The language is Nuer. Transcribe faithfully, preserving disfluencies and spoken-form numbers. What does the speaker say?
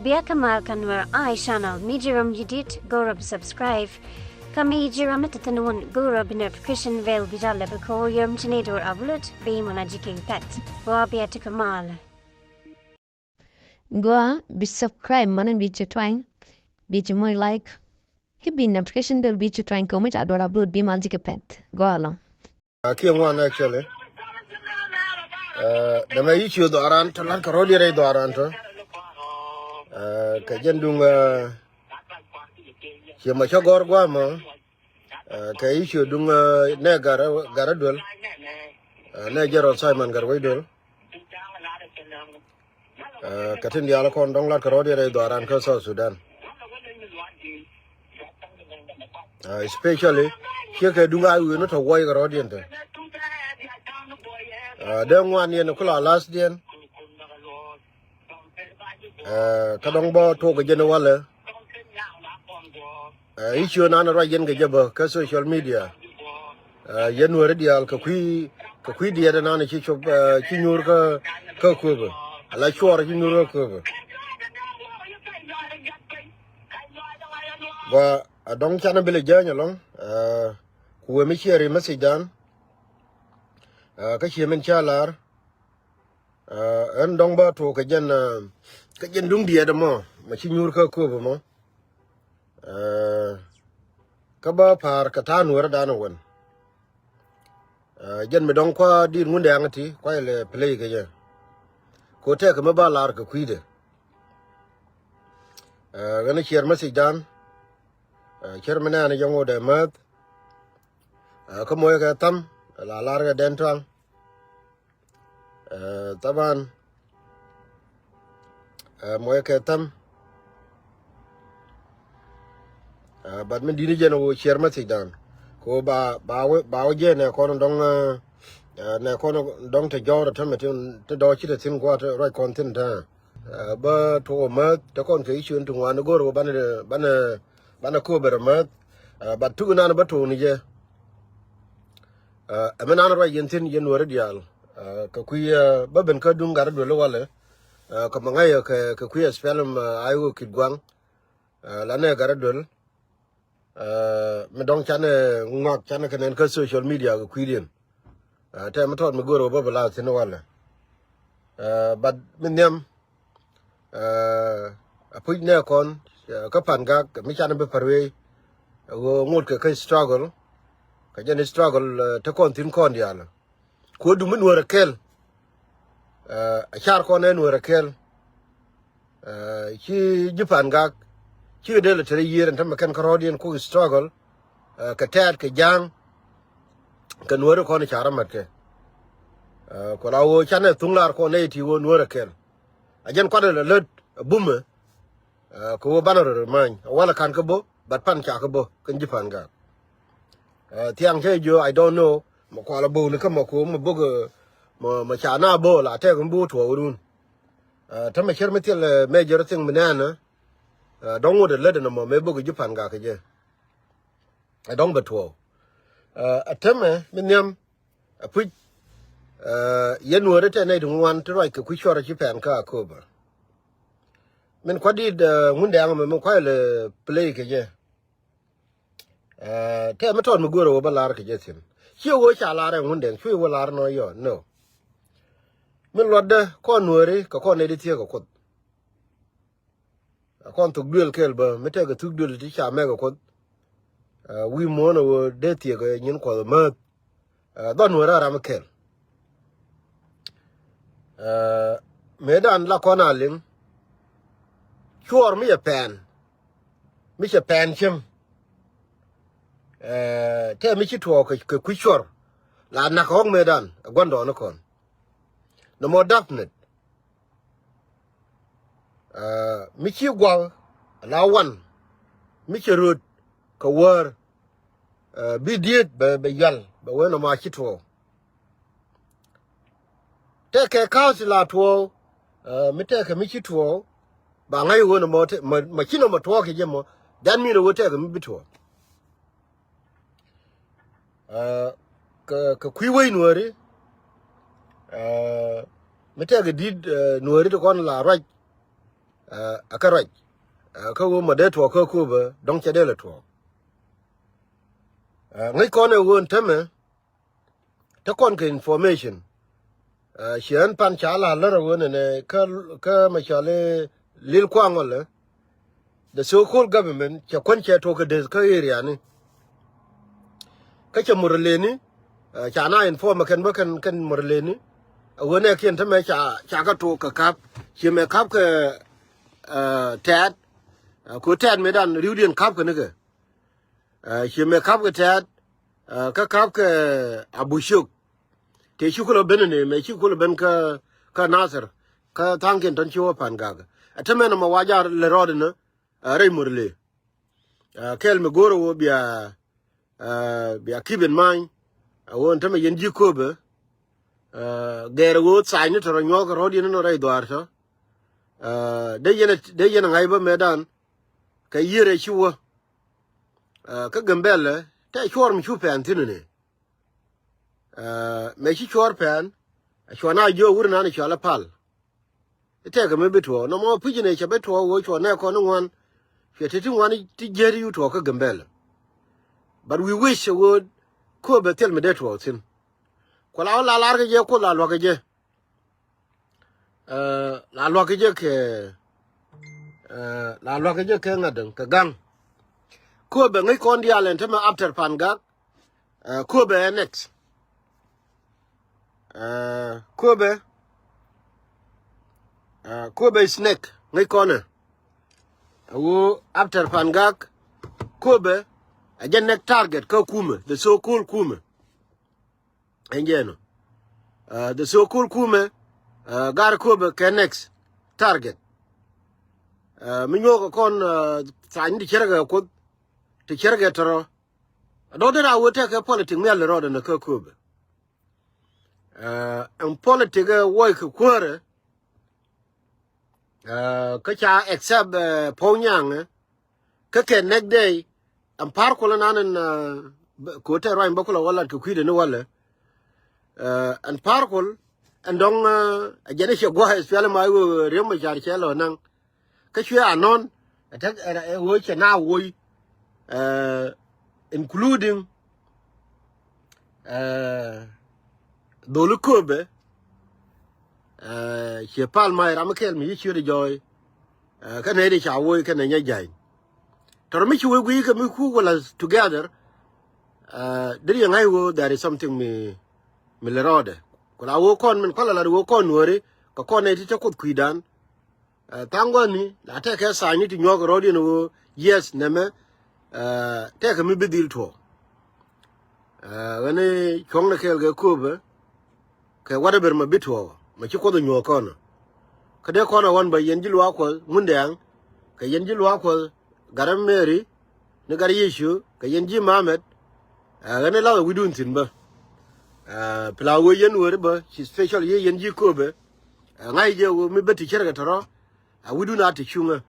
Bia kä mal kä Nuer Eye Channel, mi ji̱ rom ji̱ dit go̱o̱r rɔ bi subscribe. Kä mi ji̱ rom mi te thi̱n wun go̱o̱r rɔ bi notification bell bi jal lɛ bi ko̱o̱r yom ci ni do̱r upload bi mɔna ji̱ kek pɛt. Gua bia ti kä mal. Gua bi subscribe mɔna bi ci twany, bi ci moc like. Ki bi notification bell bi ci twany kɛ mi ca do̱r upload bi mal ji̱ kɛ pɛt. Gua lɔ. A kiɛ ŋuan actually. Dɛmɛ yi ciö dhɔaran tɔ lat kɛ rɔ̱diɛn rɛy dhɔaran tɔ. Kɛ jɛn duŋ ciɛ mɔ cä gɔr guamɔ. Kɛ yi ciö duŋ nɛ garä duel. Nɛ jɛrɔ Simon garä wec duel. Kɛ tin diaal kɔn dɔ̱ŋ lat kɛ rɔ̱diɛn rɛy dhɔaran kä South Sudan. Especially ciɛ kɛ duŋ a wi̱i̱ ni tɔ wuɔc kɛ rɔ̱diɛn te. Dee ŋuan yɛn kula last diɛn. Kä dɔ̱ŋ bä tok kɛ jɛn walɛ. I̱ ciö nan ruac yɛn kɛ jɛ bä kä social media. Yɛn Nuäri diaal kɛ kui̱ kɛ kui̱ diɛɛt nan ci cop ci nyuur kä kä köpä. Ala cuɔr ci nyuur kä köpä. Gua a dɔ̱ŋ canɛ bi lɛ jäny alɔ̱ŋ. Ku wee mi ciɛ ri message dan. Kä ciɛ min ca lar. Ɛn dɔ̱ŋ bä tuɔk kɛ jɛn kɛ jɛn duŋ diɛɛt mɔ mɛ ci nyuur kä kööp mɔ. Kä bä pa̱a̱r kɛ ta̱a̱ Nuäärä danɔ wän. Jɛn mi dɔ̱ŋ kua diit Ŋundɛ aŋ ti kua ilɛ play kɛ jɛ. Ko tɛk kɛ mi ba lar kɛ kui̱dɛ. Ɣän ciɛr message dan. Ciɛr mi nɛɛn jɛ ŋuɔdɛ määth. Kä moc kɛ tham la lar kɛ dɛn tuaŋ. Thaban moc kɛ tham. But mi di̱t ni jɛn wä ciɛr message dan ko ba ba wä ba wä jɛ nɛ kɔn dɔŋ. Nɛ kɔn dɔŋ te jɔr te mi tin te dɔɔ ci te thin kua te ruac kɔn thin te. Bä tuɔk mäth te kɔn kɛ issue ti ŋuan go̱r wä banɛ banɛ banɛ kööbɛ rɛ mäth. But tuk inan bä tuɔk ni jɛ. Ɛmɛ nan ruac yɛn thin yɛn Nuäri diaal. Kɛ kui̱ bä ben kä duŋ gat duel walɛ. Kɛ mɛ ŋa̱c kɛ kui̱ SPLM. Ay wä kit guaŋ. La nɛ gat duel. Mi dɔ̱ŋ canɛ ŋuak canɛ kɛ nɛn kä social media kɛ kui̱diɛn. Tɛ mi tɔt mi go̱r wä bä bɛ la thin walɛ. But mi nhiam. A puc nɛ kɔn kä Pan Gak mi canɛ bi pär wee. Ɣöö ŋot kɛ kä struggle kɛ jɛn struggle te kɔn thin kɔn diaal. Kuäär dum mi Nuäär ɛ kɛl. A car kɔn ɛ Nuäär ɛ kɛl. Ci ji̱ Pan Gak ci kɛ dee lɛ te rɛ yiër ɛn tämɛ kɛn kä rɔ̱diɛn kuk struggle. Kɛ tɛɛt kɛ ja̱a̱ŋ kɛ Nuäär kɔn car ɛ mat kɛ. Ku la ɣöö canɛ thuŋ lar kɔn nɛ ti ɣöö Nuäär ɛ kɛl. A jɛn kuat ɛ lɛ lät ɛ bumɛ. Kɛ ɣöö banɛ rɔ rɛ many a walɛ kan kä bä bat Pan ca kä bä kɛn ji̱ Pan Gak. Thiaŋ cä jiö I don't know mɛ kual a bo̱o̱ni kä mɛ ko̱o̱m mɛ bok mɛ ca na bo̱o̱ la tɛk mi bo̱o̱ tuɔɔk run. Tämɛ cär mi thil mɛ jär thiŋ mi nɛɛnä. Dɔ̱ŋ wot ɛ lät ɛn ɛmɔ mɛ bok ji̱ Pan Gak kɛ jɛ. Ɛ dɔ̱ŋ bɛ tuɔɔk. Ɛ tämɛ mi nhiam. Ɛ puc. Yɛn Nuäärä tɛ nɛy ti ŋuan ti ruac kɛ kui̱ cuɔr ci pɛn kä Akoba. Min kuat dit Ŋundɛ aŋ mɛ mi kua̱c lɛ play kɛ jɛ. Tɛ mi tɔt mi go̱o̱rɛ wä bä lar kɛ jɛ thi̱n. Ciɛ wä ca lar ɛ Ŋundɛ cuɛ wä lar nɔ yɔ no. Min luɔtdä kɔn Nuääri kɛ kɔn nɛy ti thiee kɛ Kuoth. Kɔn thuk duël kɛl bä mi tɛkɛ thuk duël ti ca mɛk ɛ Kuoth. Wi̱i̱ muɔ̱ɔ̱n ɛ wä dee thiek ɛ nyin Kuɔth ɛ määth. Dhɔn wä rɛy ram kɛl. Mëëdan la kɔn a liŋ. Cuɔɔr mi cɛ pɛn mi cɛ pɛn cieŋ. Tɛ mi ci tuɔɔk kɛ kui̱ cuɔr la nak ɣɔ̱k mëëdan ɛ gua̱ndɔɔŋni kɔn. Nɔmɔ dapnit. Mi ci gua̱a̱k la wan mi cɛ rööt kɛ wäär. Bi diet bɛ bɛ yual bɛ wen ɔma ci tuɔɔk. Tɛkɛ ka̱a̱th ti la tuɔɔk. Mi tɛkɛ mi ci tuɔɔk ba ŋa̱c wen ɔmɔ ma ci nɔmɔ tuɔɔk kɛ jɛ mɔ. That mean ɛ wen tɛkɛ mi bi tuɔɔk. Kɛ kɛ kui̱ wec Nuääri. Mi tɛkɛ di̱t Nuääri ti kɔn la ruac. Ɛ kä ruac. Ɛ kä ɣöö mɔ dee tuɔɔk kä Kööbä dɔ̱ŋ cɛ dee lɛ tuɔɔk. Ɛ ŋäc kɔn ɛ ɣöö ɛn tämɛ te kɔn kɛ information. Ɛ ciɛ ɣän pan ca la lär ɛ ɣöö nɛnɛ kä kä mɛ cɔal i̱ Lil Kuaŋ ɣɔlɛ. The so-called government cɛ kuän cɛ tuɔɔk kɛ deth kä area ni. Kä cɛ Murleni, ɛ ca na inform ɛ kɛn bä kɛn kɛn Murleni. Ɛ ɣöö nɛ kiɛn tämɛ ca ca kä tuɔɔk kɛ kap ciɛ mɛ kap kɛ ɛ tɛɛt. Ɛ ku tɛɛt mëëdan riwdiɛn kap kɛ nikɛ. Ɛ ciɛ mɛ kap kɛ tɛɛt. Ɛ kä kap kɛ Abucok. Tëë ci kulɛ ben ni mɛ ci kulɛ ben kä kä Nathir. Kä tha̱a̱ŋkiɛn tɔ̱n ci wä Pan Gak. Ɛ tämɛ nɔmɔ wa ja̱r lɛ rɔɔd ni ɛ rɛy Murle. Ɛ kɛl mi go̱o̱r ɛ wä bia ɛ bia keep in mind. Ɛ wä ɛn tämɛ yɛn ji̱ Kööbä. Ɛ gɛɛr ɛ wä tha̱a̱ny ni tɔ̱rɔ nyuɔ̱ɔ̱k rɔɔd yɛn ni rɛy dhuaar tɔ̱. Ɛ dee yɛn ɛ dee yɛn ɛ ŋa̱c bä mëëdan. Kɛ yiër ɛ ci wä. Ɛ kä Gambɛlɛ tɛ cuɔr mi cu pɛn thi̱n ni. Ɛ mɛ ci cuɔr pɛn. Ɛ cuɔ na jiök wur nan ɛ cuɔ lɛ pal. I̱ tɛkɛ mi bi tuɔɔk nɔmɔ pi̱c inɛ cɛ bi tuɔɔk ɣöö cuɔ nɛ kɔn i̱ ŋuan. Cuɛ ti ti ŋuan ti jiɛt i̱ yu tuɔɔk kä Gambɛlɛ. But we wish ɛ ɣöö Kööbä thil mi dee tuɔɔk thi̱n. Ku la ɣöö la lar kɛ jɛ Kuoth la luäk kɛ jɛ. Ɛ la luäk kɛ jɛ kɛ ɛ la luäk kɛ jɛ kɛ ŋa̱t däŋ kɛ ga̱ŋ. Kööbä ŋäc kɔn diaal ɛn tämɛ after Pan Gak. Ɛ Kööbä ɛ next. Ɛ Kööbä ɛ Kööbä is next ŋäc kɔn ɛ. Ɛ ɣöö after Pan Gak Kööbä ɛ jɛ next target kä kumɛ, the so-called kumɛ. Ɛn jɛ nɔ. Ɛ the so-called kumɛ ɛ gar Kööbä kɛ next target. Ɛ mi nyuɔk kɔn ɛ tha̱a̱ny ti cärkɛ Kuoth ti cärkɛ tɔ̱rɔ. Dɔ̱ŋ dee na wee tɛkɛ politic mi a lɛ rɔɔdɛ ni kä Kööbä. Ɛ ɛn politic ɛ wuɔc kɛ kuäärɛ. Ɛ kä ca accept ɛ Puɔ̱u Nyaŋ ɛ kä kɛ next day. Ɛn pa̱r kul ɛn an ɛn ɛ ko̱ tɛ ruany bä kulɛ wä lat kɛ kui̱dɛ ni walɛ. Ɛ ɛn pa̱r kul ɛn dɔ̱ŋ ɛ jɛn ɛ ciɛ gua̱a̱th pial ma i̱ wee riäm ma car cɛ lɔ naŋ. Kä cuɛ anɔn ɛ tek ɛ ɣöö cɛ na woc ɛ including ɛ dholi Kööbä. Ɛ ciɛ pal ma ram kɛl mi ci ciöt jɔɔy. Ɛ kä nɛy di ca woc kɛnɛ nyɛ ja̱ny. Tɔr mi ci wee guiy kɛ mi ku wala together. Ɛ deri yɛ ŋa̱c ɣöö there is something mi mi lɛ rɔɔdɛ. Ku la ɣöö kɔn min kualɛ lat ɣöö kɔn nuääri kɛ kɔn nɛy ti te Kuoth kui̱dan. Ɛ tha̱a̱ŋ gua̱thni la tɛkɛ tha̱a̱ny ni ti nyuɔ̱k rɔ̱diɛn ɣöö yes nɛmɛ. Ɛ tɛkɛ mi bi dhil tuɔɔk. Ɛ ɣän cuɔ̱ŋnɛ kɛɛl kɛ Kööbä kɛ whatever mɛ bi tuɔɔk mɛ ci Kuoth ɛ nyuɔ̱ɔ̱k kɔn. Kä dee kɔn ɛ ɣɔn bä yɛn ji̱ luaak Kuɔth Ŋundɛɛŋ kɛ yɛn ji̱ luaak Kuɔth Gat ɛ Mary ni Gat Yecu kɛ yɛn ji̱ Mamet. Ɛ ɣän ɛ lath ɛ wi̱dun thi̱n bä. Ɛ pla wee yɛn weri bä ci special yee yɛn ji̱ Kööbä. Ɛ ŋa̱c jɛ wee mi bä ti cärkɛ tɔ̱rɔ. Ɛ wi̱dun a ti cuŋä.